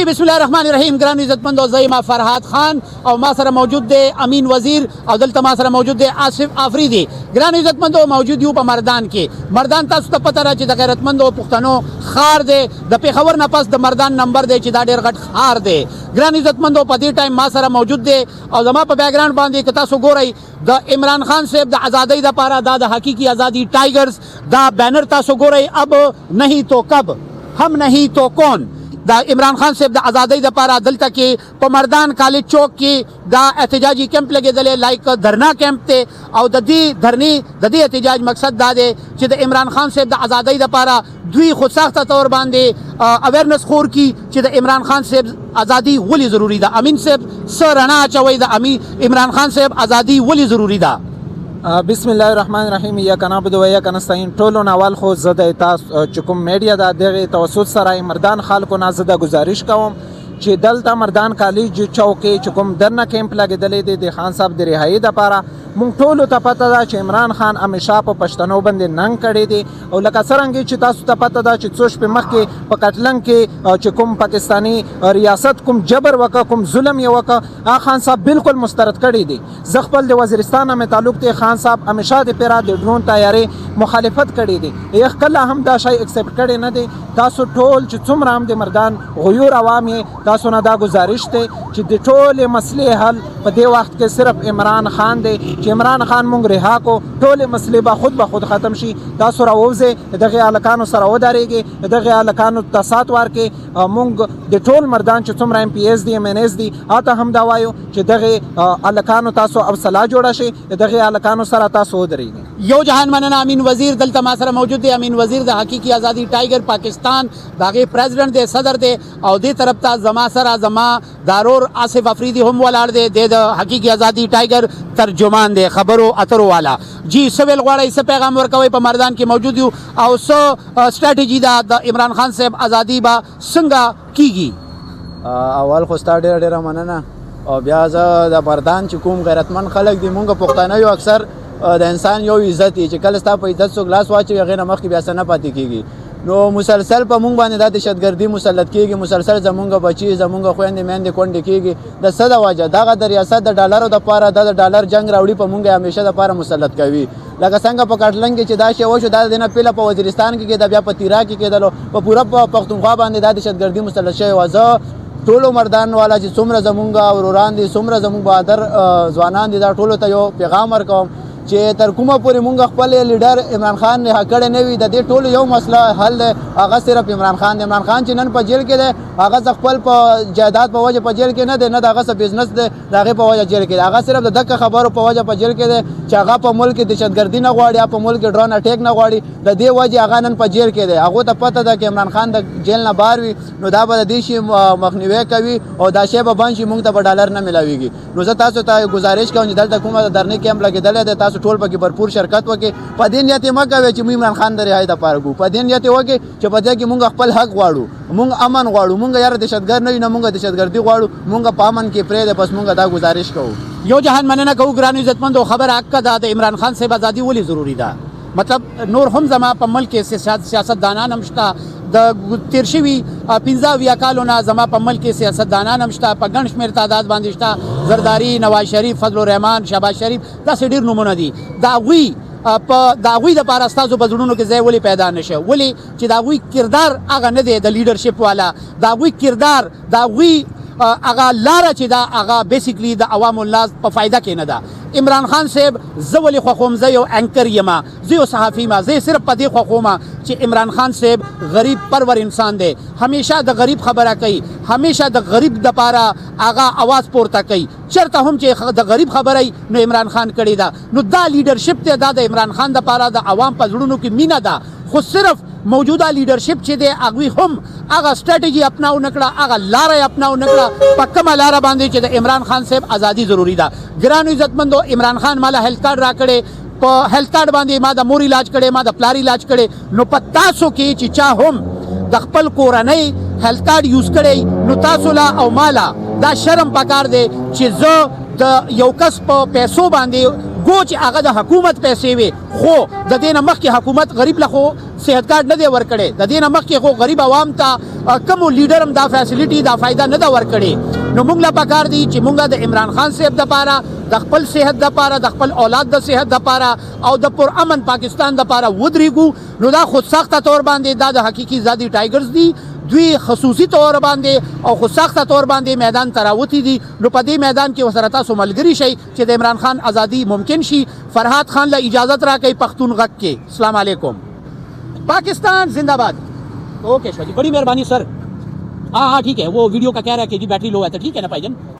جی بسم الله الرحمن الرحیم. ګران عزتمند، زه یم فرهاد خان او ما سره موجود دی امین وزیر او دلته ما سره موجود دی آصف افریدي. ګران عزتمند، موجود یو په مردان کې. مردان تاسو ته پته را چې د غیرتمند پښتنو ښار دی. د پیښور نه پس د مردان نمبر دی چې دا ډیر غټ ښار دی. ګران عزتمند، په دې ټایم ما سره موجود دی او زما په بیکګراوند باندې که تاسو ګورئ، د عمران خان صاحب د ازادۍ لپاره دا د حقیقي ازادي ټایګرز دا بینر تاسو ګورئ، "اب نہیں تو کب، ہم نہیں تو کون". د عمران خان صاحب د ازادۍ لپاره دلته کې په مردان کالج چوک کې دا احتجاجي کیمپ لګېدلی، لایک دھرنا کیمپ ته. او د دې دھرنې، د دې احتجاج مقصد دا دی چې د عمران خان صاحب د ازادۍ لپاره دوی خود ساخته طور باندې اویرنس خور کی چې د عمران خان صاحب ازادي ولې ضروری ده. امین صاحب، څه رڼا اچوي، د عمران خان صاحب ازادي ولې ضروری ده؟ بسم الله الرحمن الرحیم. ایاک نعبد و ایاک نستعین. ټولو نه اول خو زه د تاسو چې کوم میډیا ده، دغه توسط سره مردان خلکو نه زه د گزارش کوم چې دلته مردان کالج چوک کې چې کوم درنه کیمپ لګېدلی دی د خان صاحب د رهایی دپاره، مونږ ټولو ته پته ده چې عمران خان همیشه په پښتنو باندې ننګ کړی دی. او لکه څرنګه چې تاسو ته پته ده چې څو شپې مخکې په کټلنګ کې چې کوم پاکستانی ریاست کوم جبر وکړ، کوم ظلم یې وکړ، هغه خان صاحب بالکل مسترد کړی دی. زه خپل د وزیرستان نه مې تعلق دی. خان صاحب همیشه د پیرا د ډرون طیارې مخالفت کړی دی، یې کله هم دا شی اکسپټ کړی نه دی. تاسو ټول چې څومره هم د مردان غیور عوام یې، تاسو نه دا گزارش دی چې د ټولې مسلې حل په دې وخت کې صرف عمران خان دی. چې عمران خان مونږ رها کو، ټولې مسلې به خود به خود ختم شي. تاسو راووځئ، دغه هلکانو سره ودرېږئ، دغه هلکانو ته سات ورکړئ. مونږ د ټول مردان چې څومره ایم پی ایز دي، ایم این ایز دي، هاته هم دا وایو چې دغه هلکانو تاسو حوصله جوړه شي، دغه هلکانو سره تاسو ودرېږئ. یو جهان مننه امین وزیر. دلته ما سره موجود دی امین وزیر، د حقیقي ازادي ټایګر پاکستان د هغې پریزیډنټ دی، صدر دی. او دې طرف ته زما سره زما دا ورور آصف افریدي هم ولاړ دی. دی د حقیقي ازادي ټایګر ترجمان دی، خبرو اترو والا. جی، څه ویل غواړئ؟ څه پیغام ورکوئ؟ په مردان کې موجود یو او څه سټریټجي ده، د عمران خان صاحب ازادي به څنګه کیږي؟ اول خو ستا ډیره ډیره مننه او بیا زه د مردان چې کوم غیرتمن خلک دي، مونږ پښتانه یو، اکثر د انسان یو عزت یې چې کله ستا په عزت څوک لاس واچوي، هغې نه مخکې بیا څه نه پاتې کېږي. نو مسلسل په مونږ باندې دا دهشتګردي مسلط کېږي، مسلسل زمونږ بچي، زمونږ خویندې میندې کونډې کېږي. د څه د وجه؟ دغه د ریاست د ډالرو دپاره د ډالر جنګ راوړي، په مونږ همیشه دپاره مسلط کوي. لکه څنګه په کټلنګ کې چې دا شی وشو، دا د نه پیله په وزیرستان کې کېده، بیا په تیرا کې کېدلو، په پوره په پښتونخوا باندې دا دهشتګردي مسلط شوې وه. زه ټولو مردان والا چې څومره زمونږ وروران دي، څومره زمونږ بهادر ځوانان دي، دا ټولو ته یو پیغام ورکوم چې تر کومه پورې مونږ خپل لیډر عمران خان رها کړی نه وي، د دې ټولو یو مسله حل دی، هغه صرف عمران خان دی. عمران خان چې نن په جیل کې دی، هغه څه خپل په جایداد په وجه په جیل کې نه دی، نه د هغه څه بزنس دی د هغې په وجه جیل کې دی. هغه صرف د دغه خبرو په وجه په جیل کې دی چې هغه په ملک کې دهشتګردي نه غواړي، په ملک کې ډرون اټیک نه غواړي. د دې وجې هغه نن په جیل کې دی. هغه ته پته ده چې عمران خان د جیل نه بار وي، نو دا به د دې شي مخنیوی کوي او دا شی به بند شي، مونږ ته به ډالر نه ملاویږي. نو زه تاسو ته گزارش کوم چې دلته کومه د درنې کیمپ لګېدلی دی، تاسو ټول پکې بھرپور شرکت وکړئ. په دې نیت یې مه کوئ چې موږ عمران خان د رهایي دپاره کوو. په دې نیت یې وکړئ چې په دې کې مونږ خپل حق غواړو، مونږ امن غواړو. مونږ یاره دهشتګر نه یو، نه مونږ دهشتګردي غواړو، مونږ په امن کې پرېږدئ. بس مونږ دا گزارش کوو. یو جهان مننه کوو. ګران عزتمندو، خبره حق ده، د عمران خان صاحب ازادي ولې ضروري ده؟ مطلب نور هم زما په ملک کې سیاستدانان هم شته. د تیر شوي 75 کالو نه زما په ملک کې سیاستدانان هم شته، په ګڼ شمېر تعداد باندې شته. زرداری، نواز شریف، فضل الرحمن، شهباز شریف، داسې ډېر نومونه دي. د هغوی په د هغوی دپاره ستاسو په زړونو کې ځای ولې پیدا نه شو؟ ولې چې د هغوی کردار هغه نه دی د لیډرشپ والا. د هغوی کردار، د هغوی هغه لاره چې دا هغه بیسیکلی د عوام الناس په فایده کې نه ده. عمران خان صاحب زه ولې خوښوم؟ زه یو انکر یم، زه یو صحافي یم. زه صرف په دې خوښوم چې عمران خان صاحب غریب پرور انسان دی، همیشه د غریب خبره کوي، همیشه د غریب د پاره هغه आवाज پورته کوي. چرته هم چې د غریب خبره نو عمران خان کړی ده. نو دا لیډرشپ ته دا د عمران خان د پاره د عوام په زړونو کې مینه ده. خو صرف موجوده لیډرشپ چې دی، هغوی هم هغه سټریټجي اپناو نکړه، هغه لاره یې اپناو نکړه په کومه لاره باندې چې د عمران خان صاحب ازادي ضروري ده. ګرانو عزتمندو، عمران خان مالا هیلث کارت راکړی، په هیلث کارت باندې ما د مور علاج کړی، ما د پلار علاج کړی. نو په تاسو کې چې چا هم د خپل کورنۍ هیلث کارت یوز کړی، نو تاسو لا او مالا دا شرم پکار دی چې زه د یو کس په پیسو باندې ګو چې هغه د حکومت پیسې وي، خو د دې نه مخکې حکومت غریب له خو صحت کارت نه دی ورکړی، د دې نه مخکې خو غریب عوام ته کوم لیډر هم دا فیسیلیټي، دا فایده نه ده ورکړې. نو موږ له پکار دي چې موږ د عمران خان صاحب د پاره، د خپل صحت د پاره، د خپل اولاد د صحت د پاره او د پر امن پاکستان د پاره ودرېږو. نو دا خود ساخته طور باندې دا د حقیقي ازادي ټایګرز دي. دوی خصوصي طور باندې او خود ساخته طور باندې میدان ته راوتي دي. نو په دې میدان کې ورسره تاسو ملګري شئ چې د عمران خان ازادي ممکن شي. فرهاد خان له اجازت راکړئ پښتون غږ کې. السلام علیکم، پاکستان زندہ باد. اوکے شاہ جی، بڑی مہربانی سر. ہاں ہاں، ٹھیک ہے. وہ ویڈیو کا کہہ رہا ہے کہ جی بیٹری لو ہے، تو ٹھیک ہے نا بھائی جان.